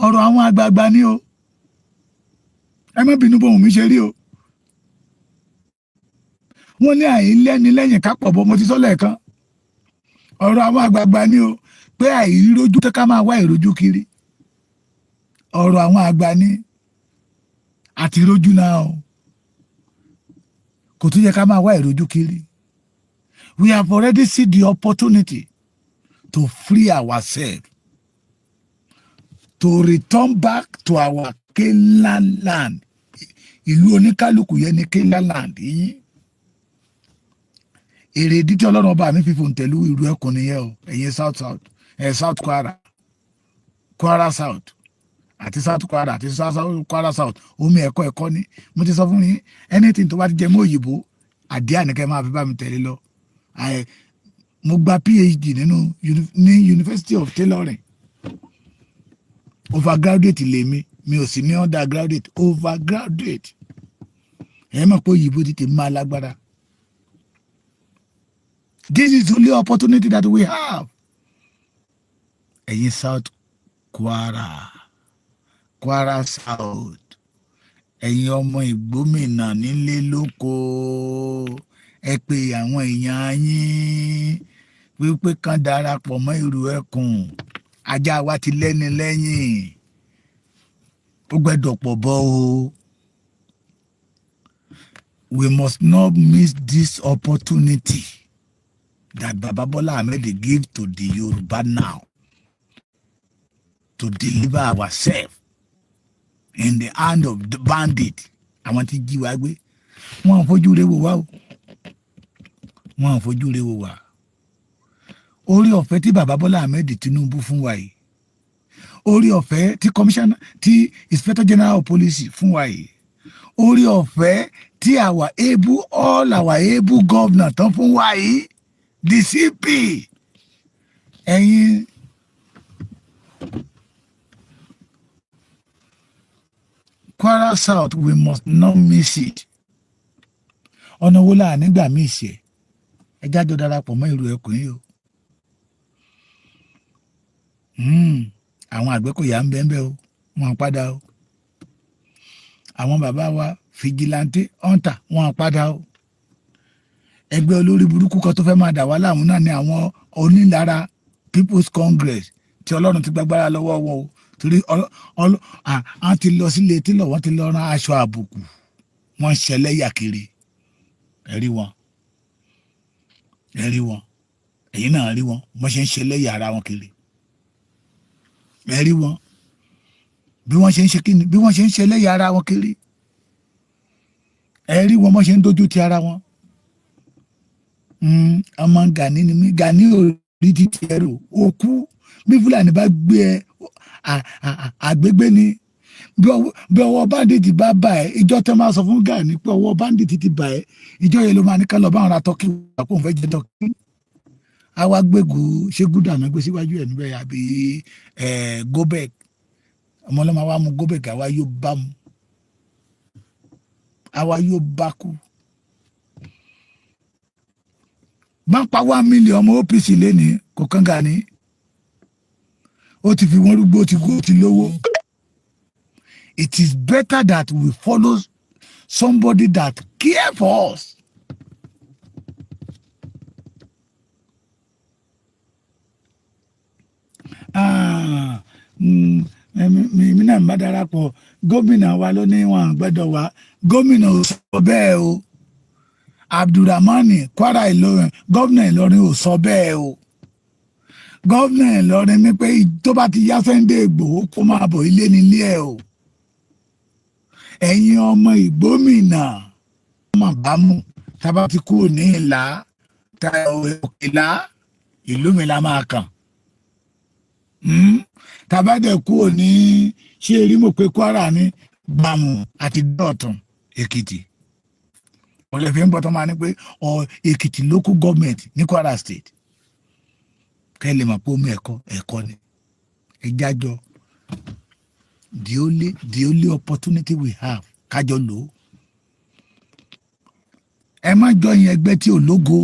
Ọ̀rọ̀ àwọn àgbààgbà ni o. Ẹ má bínú bóun mi ṣe rí o. Wọ́n ní àìlẹ́ni lẹ́yìn kápọ̀ bọ́. Mo ti sọ lẹ́ẹ̀kan, ọ̀rọ̀ àwọn àgbààgbà ni o, pé àìrójú tó ká máa wá ìrójú kiri. Ọ̀rọ̀ àwọn àgbà ni àti ìrójú náà o, kò tún yẹ ká máa wá ìrójú kiri. We have already seen the opportunity to free ourselves, to return back to our Canaan land. Ìlú oníkálukú yẹn ní Canaan land yín. Èrè ìdí tí Ọlọ́run ọba mi fífò ń tẹ̀lú ìlú ẹkùn nìyẹn o. Ẹ̀yin South South ẹ̀, South Kwara, Kwara South àti South Kwara àti South Kwara South, omi ẹ̀kọ́ ẹ̀kọ́ ni mo ti sọ fún yín. Anything tó bá ti jẹ mọ́ òyìnbó àdíà nìkẹ́ máa fi bá mi tẹ̀lé lọ. Mo gba PhD nínú ní University of Tailoring. Overgraduate lèmi, mi ò sì ní undergraduate, overgraduate. Ẹ mọ̀ pé òyìnbó ti tèmi máa lágbára. This is the only opportunity that we have. Ẹ̀yin South Kwara, Kwara South, ẹ̀yin ọmọ Ìgbómìnà nílé lóko, ẹ pé àwọn èèyàn yín. wípé kán darapọ̀ mọ́ Ìrù Ẹkùn. Ajá wa ti lẹ́ni lẹ́yìn, ó gbẹ́dọ̀ pọ̀ bọ́ o. We must not miss this opportunity that Baba Bola Ahmed give to the Yoruba now to deliver ourselves in the hand of the bandit. Àwọn tí jí wa gbé, wọn ò fojú rẹ̀ wò wá o, wọn ò fojú rẹ̀ wò wá. Orí ọ̀fẹ́ tí Baba Bola Ahmed Tinubu fún wa yìí, orí ọ̀fẹ́ tí commissioner, tí Inspector General of Police fún wa yìí, orí ọ̀fẹ́ tí our able, all our able governor tán fún wa yìí, the CP, ẹ̀yin Kwara South, we must not miss it. Ọ̀nà wo la nígbà míì ṣe? Ẹ jájọ darapọ̀ mọ́ Ìrù Ẹkùn yìí o. Àwọn Àgbẹ̀kọ̀yà ń bẹ́ẹ̀ bẹ́ẹ̀ o, wọn padà o. Àwọn bàbá wa vigilante hunter, wọn padà o. Ẹgbẹ́ olórí burúkú kan tó fẹ́ máa dà wá láàmú náà ni àwọn onílára People's Congress, tí Ọlọ́run ti gbàgbára lọ́wọ́ wọn o, torí àwọn ti lọ sílé tílọ̀, wọ́n ti lọ rán aṣọ àbùkù, wọ́n ń ṣẹlẹ́yà kiri. Ẹ rí wọn, ẹ rí wọn, ẹ̀yin náà rí wọn, wọ́n ṣe ń ṣẹlẹ́yà ara wọn kiri. Ẹ rí wọn bí wọ́n ṣe ń ṣe kíni, bí wọ́n ṣe ń ṣẹlẹ́yà ara wọn kiri. Ẹ rí wọn bọ́n ṣe ń dojú ti ara wọn. Ọmọ Gani ni mí. Gani ò rí títí ẹrù òkú. Bí Fúlàní bá gbé ẹ àgbégbé ni, bí ọwọ́ bandit bá bà ẹ́, ìjọ tẹ́ máa sọ fún Gani pé ọwọ́ bandit ti bà ẹ́, ìjọ yẹn ló máa ní ká lọ bá àwọn ra turkey wà kó n fẹ́ jẹ turkey. Àwa gbégun ṣé gúdà náà gbé síwájú ẹ̀ níbẹ̀ àbí gobek, ọmọ ọlọ́mọ wa mú gobek, àwa yóò bá mu, àwa yóò bá kú. Bá ń pa 1 million ọmọ OPC lẹ́ni, kò kán Gani, ó ti fi wọ́n rúgbó, ó ti kú, ó ti lówó. It is better that we follow somebody that care for us. Ah, mi náà bá darapọ̀, gómìnà wa ló ní wọn gbọ́dọ̀ wá. Gómìnà ò sọ bẹ́ẹ̀ o. Abdulrahmani Kwara Ìlọrin, gómìnà Ìlọrin ò sọ bẹ́ẹ̀ o. Gómìnà Ìlọrin ní pé tó bá ti yá Sunday Ìgbòho, kó máa bọ̀, ilé nílé ẹ̀ o. Ẹ̀yin ọmọ Ìgbómìnà, ọmọ bámú, tábà ti kúrò ní ìlà Òkèlá, ìlú mi la máa kàn. Tàbá dẹ̀ kúrò ní ṣé erímọ̀ pé Kwara ní Gbàmù àti Dọ̀tun Èkìtì, wọ́n lè fi ń bọ́ tó máa ní pé ọ Èkìtì local government ní Kwara State. Kẹ́ ẹ lè mọ̀ pé omi ẹ̀kọ́ ẹ̀kọ́ ni. Ẹ jájọ, the only opportunity we have, kájọ lò ó. Ẹ má join ẹgbẹ́ tí ò lógo.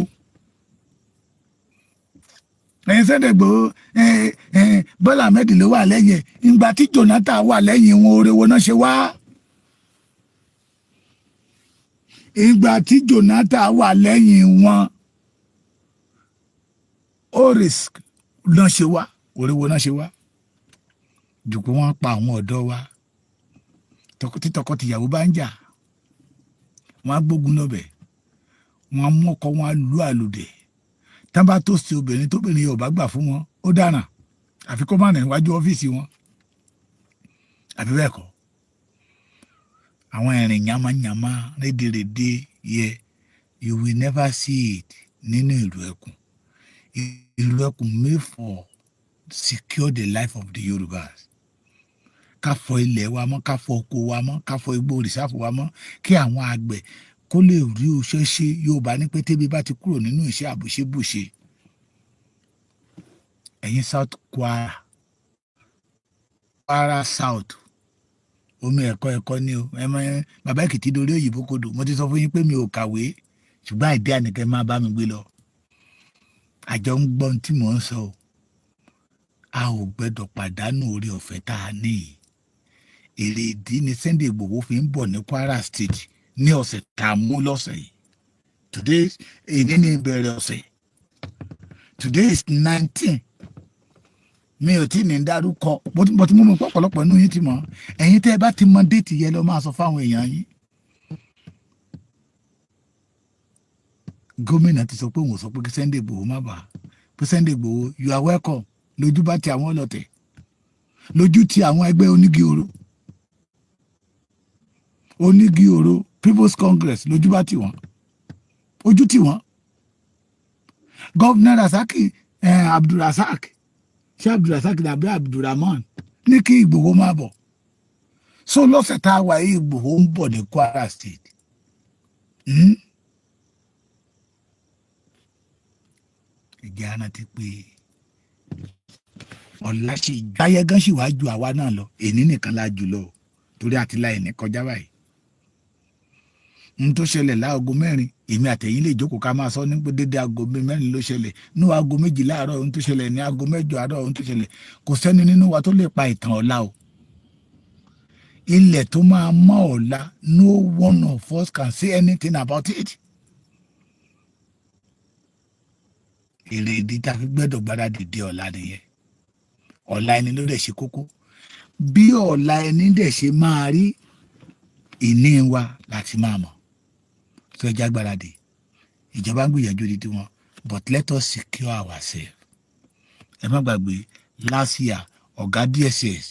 Ẹ̀yin Sunday Igboho, Bọ́lá Ahmed ló wà lẹ́yìn ẹ̀. Ìgbà tí Jonathan wà lẹ́yìn wọn, oore wo náà ṣe wá? Ìgbà tí Jonathan wà lẹ́yìn wọn, ó risk náà ṣe wá, oore wo náà ṣe wá? Jù pé wọ́n pa àwọn ọ̀dọ́ wa. Tí tọkọtìyàwó bá ń jà, wọ́n á gbógun lọ́bẹ̀, wọ́n á mú ọkọ wọn, á lù àlùdẹ̀. Tán bá tó sí obìnrin, tóbìnrin yóò bá gbà fún wọn, ó dáràn, àfi kó má rìn níwájú ọ́fíìsì wọn, àbí bẹ́ẹ̀ kọ́? Àwọn ìrìn yamayama rédèrèdè yẹ, you will never see it nínú Ìlú Ẹkùn. Ìlú Ẹkùn made for secure the life of the Yorubas. Ká fọ ilẹ̀ wa mọ́, ká fọ oko wa mọ́, ká fọ igbó reserve wa mọ́, kí àwọn àgbẹ̀ kó lè rí oṣẹ́ ṣe. Yorùbá ní pé tébi bá ti kúrò nínú iṣẹ́, àbùṣebùṣe. Ẹ̀yin South Kwara, Kwara South, omi ẹ̀kọ́ ẹ̀kọ́ ni o. Ẹ mọ bàbá Èkìtì dorí òyìnbó kodò. Mo ti sọ fún yín pé mi ò kàwé, ṣùgbọ́n àìdí ànìkẹ́ máa bá mi gbé lọ. Àjọ ń gbọ́n tí mò ń sọ o. A ò gbẹ́dọ̀ pàdánù orí ọ̀fẹ́ tá a ní yìí. Èrè ìdí ni Sunday Igboho fi ń bọ̀ ní Kwara State ní ọ̀sẹ̀ tá a mú lọ́sẹ̀ yìí. Today, èyí ní ìbẹ̀rẹ̀ ọ̀sẹ̀. Today is 19. Mi ò tí ní dárúkọ, bó ti mú mi pọ̀pọ̀lọpọ̀ inú yín ti mọ̀. Ẹ̀yin tẹ́ ẹ bá ti mọ date yẹn, lọ máa sọ fáwọn èèyàn yín. Gómìnà ti sọ pé òun ò sọ pé kí Sunday Igboho má bàa, pé Sunday Igboho, you are welcome. Lójú bá ti àwọn ọlọ́tẹ̀, lójú ti àwọn ẹgbẹ́ onígi oró, onígi oró People's Congress, lójú bá ti wọ́n, ojú tí wọ́n. Governor Rasaki, Abdulrasaq, ṣé Abdulrasaq dàbí Abdulrahman, ní kí Ìgbòho máa bọ̀. So lọ́sẹ̀ tá a wà yìí, Ìgbòho ń bọ̀ ní Kwara State. Ìjà rántí pé ọ̀la ṣe ìgbáyé gan sì wá ju àwa náà lọ. Èní nìkan la jù lọ, torí àti láì ní kọjá báyìí. N tó ṣẹlẹ̀ láago 4, èmi àtẹ̀yìn lè jókòó ká máa sọ ní pé dédé aago 4 ló ṣẹlẹ̀, ní aago 12 àárọ̀ ohun tó ṣẹlẹ̀, ní aago 8 àárọ̀ ohun tó ṣẹlẹ̀. Kò sẹ́ni nínú wa tó lè pa ìtàn ọ̀la o. Ilẹ̀ tó máa mọ́ ọ̀la, no one of us can say anything about it. Èrè ìdí tá a fi gbẹ́dọ̀ gbáradì dé ọ̀la nìyẹn. Ọ̀la ẹni ló dẹ̀ ṣe kókó. Bí ọ̀la ẹni dẹ̀ ṣe máa rí, ìní wa láti máa mọ̀ tó ẹja gbáradì. Ìjọba ń gbìyànjú di tiwọn, but let us secure ourselves. Ẹ má gbàgbé, last year, ọ̀gá DSS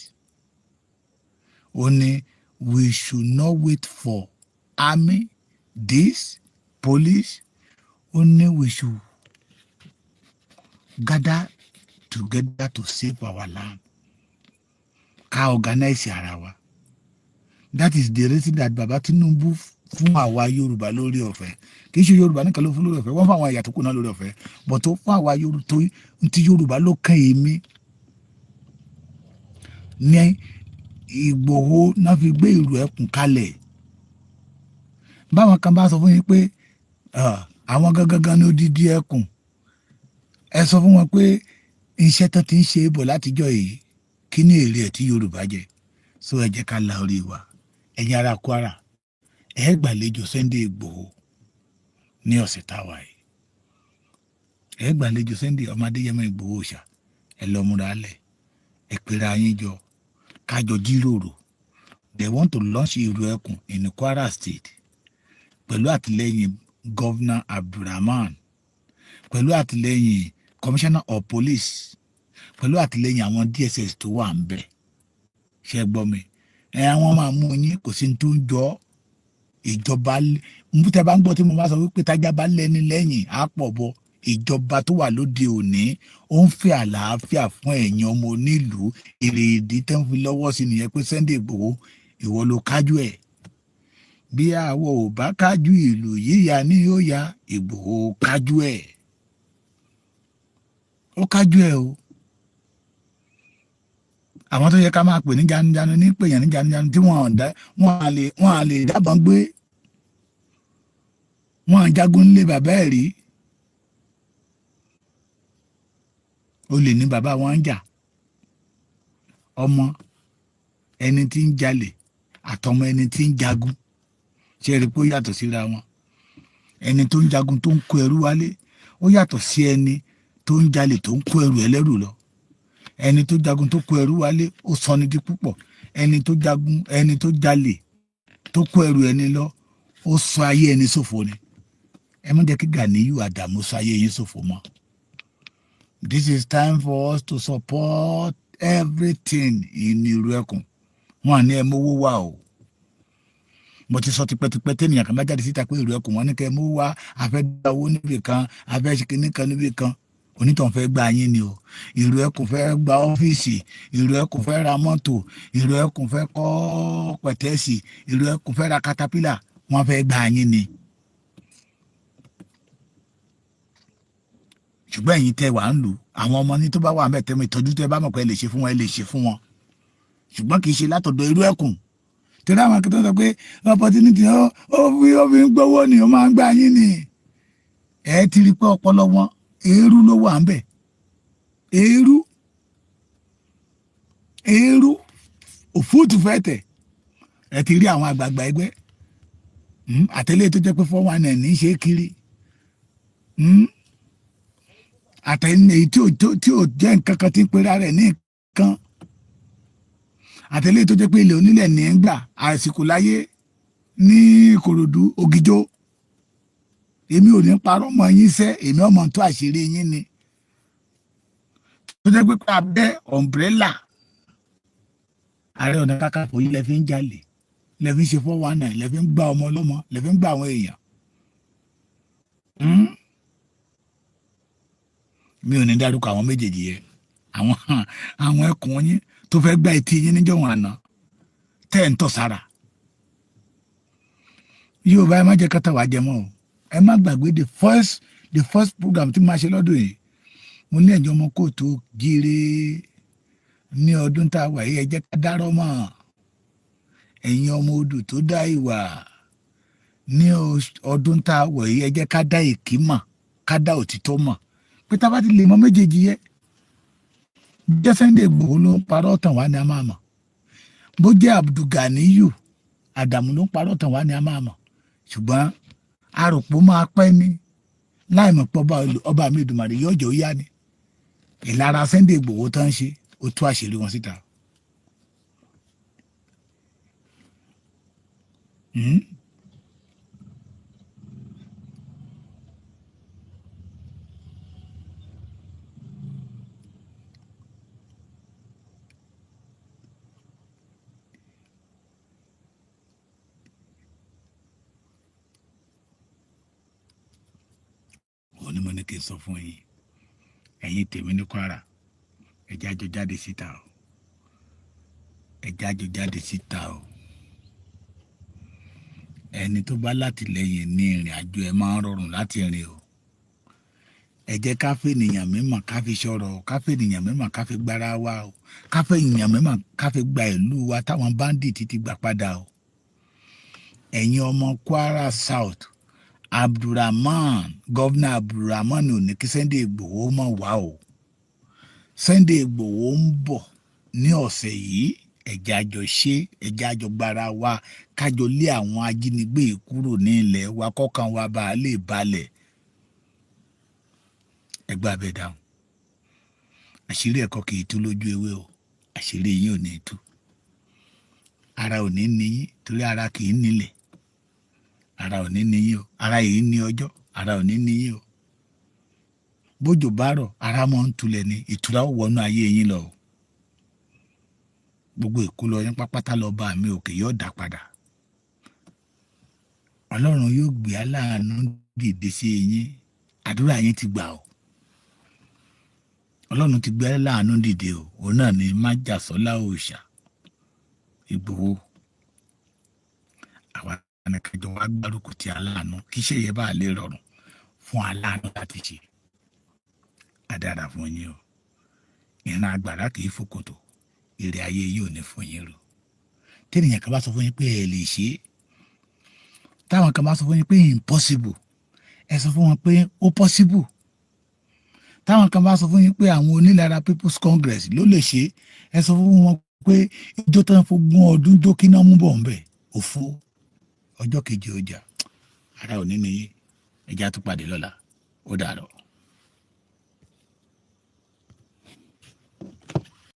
ó ní we should not wait for army, this police. Ó ní we should gather together to save our land, ká organize ara wa. That is the reason that Baba Tinubu fún àwa Yorùbá lórí ọ̀fẹ́. Kì í ṣe Yorùbá nìkan ló fún lórí ọ̀fẹ́, wọ́n fún àwọn ẹ̀yà tó kù náà lórí ọ̀fẹ́, but ó fún àwa Yorùbá tó ti Yorùbá ló kàn. Èmi ní Ìgbòho náà fi gbé ìlú ẹkùn kalẹ̀. Báwọn kan bá sọ fún yín pé àwọn gangan ní odidi ẹkùn, ẹ sọ fún wọn pé iṣẹ́ tó ti ń ṣe é bọ̀ látijọ́ yìí, kí ní èrè ẹ̀ tí Yorùbá jẹ? So ẹ jẹ́ ká la orí wa. Ẹ̀yin ará Kwara, ẹ gbàlejò Sunday Ìgbòho ní ọ̀sẹ̀ táwa yìí. Ẹ gbàlejò Sunday ọmọ Adéyẹmọ Ìgbòho ṣá. Ẹ lọ múra lẹ̀, ẹ pera yín jọ, kájọ jíròrò. They want to launch ìlú ẹkùn in Kwara State pẹ̀lú àtìlẹ́yìn Governor Abdulrahman, pẹ̀lú àtìlẹ́yìn Commissioner of Police, pẹ̀lú àtìlẹ́yìn àwọn DSS tó wà ń bẹ̀. Ṣe gbọ́ mi? Ẹ àwọn máa mú yín, kò sí ní tó ń jọ ìjọba. Tẹ bá ń gbọ́ tí mo bá sọ wípé tájá bá lẹ́ni lẹ́yìn á pọ̀ bọ. Ìjọba tó wà lóde òní, ó ń fẹ́ àlàáfíà fún ẹ̀yin ọmọ onílùú. Èrè ìdí tẹ́ ń fi lọ́wọ́ sí nìyẹn pé Sunday Igboho, ìwọ ló kájú ẹ̀. Bí àwọ̀ ò bá kájú ìlú yíya ní yóò ya. Ìgbòho kájú ẹ̀, ó kájú ẹ̀ o. Àwọn tó yẹ ká máa pè ní janujanu ní pèyàn ní janujanu tí wọ́n à lè dábàá gbé, wọ́n à jagun nílé bàbá ẹ̀ rí. Olè ní bàbá wọn ń jà. Ọmọ ẹni tí ń jalè àtọmọ ẹni tí ń jagun, ṣe é rí pé ó yàtọ̀ síra wọn? Ẹni tó ń jagun tó ń kó ẹrú wálé, ó yàtọ̀ sí ẹni tó ń jalè tó ń kó ẹrù ẹlẹ́rù lọ. Ẹni tó jagun tó kó ẹrú wálé, ó sọ ní di púpọ̀. Ẹni tó jagun, ẹni tó jalè tó kó ẹrù ẹni lọ, ó sọ ayé ẹni ṣòfò ni. Ẹ má jẹ́ kí Ganiyu Adamu sọ ayé yín ṣòfò mọ́. This is time for us to support everything in ìlú ẹkùn. Wọn ní ẹ mówó wá o. Mo ti sọ tipẹ́tipẹ́, tẹ́nìyàn kan bá jáde síta pé ìlú ẹkùn, wọn ní kẹ́ ẹ mówó wá, a fẹ́ dá owó níbì kan, a fẹ́ ṣe kinní kan níbì kan, onítàn fẹ́ gba yín ni o. Ìlú ẹkùn fẹ́ gba ọ́fíìsì, ìlú ẹkùn fẹ́ ra mọ́tò, ìlú ẹkùn fẹ́ kọ́ pẹ̀tẹ́ẹ̀sì, ìlú ẹkùn fẹ́ ra katapila, wọ́n fẹ́ gba yín ni. Ṣùgbọ́n ẹ̀yin tẹ́ wà ń lù àwọn ọmọ ní tó bá wà mẹ́tẹ́ mọ́, ìtọ́jú tẹ́ bá mọ̀ pé ẹ lè ṣe fún wọn, ẹ lè ṣe fún wọn, ṣùgbọ́n kì í ṣe látọ̀dọ̀ irú ẹkùn. Torí àwọn akẹ́kọ̀ọ́ sọ pé opportunity ó fi ń gbowó ni, ó máa ń gbà yín ni. Ẹ ti rí pé ọpọlọ wọn, eérú ló wà ń bẹ̀, eérú, eérú, òfúùtù fẹ́ tẹ̀. Ẹ ti rí àwọn àgbààgbà ẹgbẹ́ àtẹlẹ́ tó jẹ́ pé 419 ní í ṣe kiri. Àtẹ̀yìn èyí tí ò jẹ́ nǹkan kan tí ń pera rẹ̀ ní nǹkan, àtẹ̀lé tó jẹ́ pé ilẹ̀ onílẹ̀ ní ń gbà àsìkò láyé ní Ìkòròdú, Ògìjó. Èmi ò ní parọ́ mọ́ yín sẹ́, èmi ọmọ tó àṣírí yín ni, tó jẹ́ pé abẹ́ umbrella Ààrẹ Ọ̀nà Kakanfò yìí lẹ fi ń jalè, lẹ fi ń ṣe 419, lẹ fi ń gba ọmọ ọlọ́mọ, lẹ fi ń gba àwọn èèyàn. Mi ò ní dárúkọ àwọn méjèèjì yẹn, àwọn ẹkùn yín tó fẹ́ gbá etí yín níjọ́ àná tẹ́ ẹ̀ ń tọ̀ sára. Yorùbá, ẹ má jẹ́ kátà wá jẹ mọ́ o. Ẹ má gbàgbé the first program tí màá ṣe lọ́dún yìí. Mo ní ẹ̀jọ̀ ọmọ kóòtù jíire ní ọdún tá a wà yìí, ẹ jẹ́ ká dárọ́ mọ́. Ẹ̀yin ọmọ odò tó dá ìwà ní ọdún tá a wà yìí, ẹ jẹ́ ká dá èké mọ̀, ká dá òtítọ́ mọ̀, pé tá a bá ti lè mọ méjèèjì yẹ jẹ́, Sunday Igboho ló ń parọ́ tàn wá ní a máa mọ̀, bó jẹ́ Abdulganiyu Adamu ló ń parọ́ tàn wá ní a máa mọ̀. Ṣùgbọ́n aròpó máa pẹ́ ní láì mọ̀ pé ọba mi Èdùmàrè yóò jẹ́ ó yá ni. Ìlara Sunday Igboho tó ń ṣe, ó tú àṣírí wọn síta. Òun ni mo ní kí n sọ fún yín, ẹ̀yin tèmi ní Kwara, ẹ jẹ́ àjọ jáde síta o, ẹ jẹ́ àjọ jáde síta o. Ẹni tó bá látìlẹ́yìn ní ìrìn àjò ẹ máa ń rọrùn láti rìn o. Ẹ jẹ́ ká fènìyàn mímọ̀ ká fi sọ̀rọ̀ o, ká fènìyàn mímọ̀ ká fi gbára wa o, ká fènìyàn mímọ̀ ká fi gba ìlú wa táwọn bandit ti gbà padà o. Ẹ̀yin ọmọ Kwara South, Abdulrahman, Governor Abdulrahman ò ní kí Sunday Igboho mọ̀ wá o. Sunday Igboho ń bọ̀ ní ọ̀sẹ̀ yìí. Ẹ jẹ́ àjọ ṣe, ẹ jẹ́ àjọ gbára wa, kájọ lé àwọn ajínigbé yìí kúrò ní ilẹ̀ wa, kọ́kàn wa bá a lè balẹ̀. Ẹ gbà bẹ́ẹ̀ dáhùn. Àṣírí ẹ̀kọ́ kì í tú lójú ewé o. Àṣírí yín ò ní tú, ara ò ní ní yín, torí ara kì í nílẹ̀. Ara ò ní ní yín o. Ara yìí ní ọjọ́, ara ò ní ní yín o. Bójò bá rọ̀, ara máa ń tulẹ̀ ní ìtura ó wọnú ayé yín lọ o. Gbogbo ìkólọ yín pápátá lọ bá mi òkè yóò dá padà. Ọlọ́run yóò gbé aláàánú dìde sí yín. Àdúrà yín ti gbà o. Ọlọ́run ti gbé aláàánú dìde o. Òun náà ni májàsọ́lá òòṣà Ìgbòho. Àwa ní kájọ wá gbárùkù ti aláàánú kí iṣẹ́ yẹn bá lè rọrùn fún aláàánú láti ṣe. Àdára fún yín o. Ìran àgbàrá kì í fòkòtò, èrè ayé yìí ò ní fún yín rò. Tẹ́nìyàn kan bá sọ fún yín pé ẹ lè ṣe é, táwọn kan bá sọ fún yín pé impossible, ẹ sọ fún wọn pé ó possible. Táwọn kan bá sọ fún yín pé àwọn onílára People's Congress ló lè ṣe, ẹ sọ fún wọn pé ijó tán fógún ọdún jó, kí náà mú bọ̀ ń bẹ̀ òfo ọjọ́ kejì ọjà. Ara ò ní ní yín. Ẹjẹ́ á tún pàdé lọ́la. Ó dàárọ̀.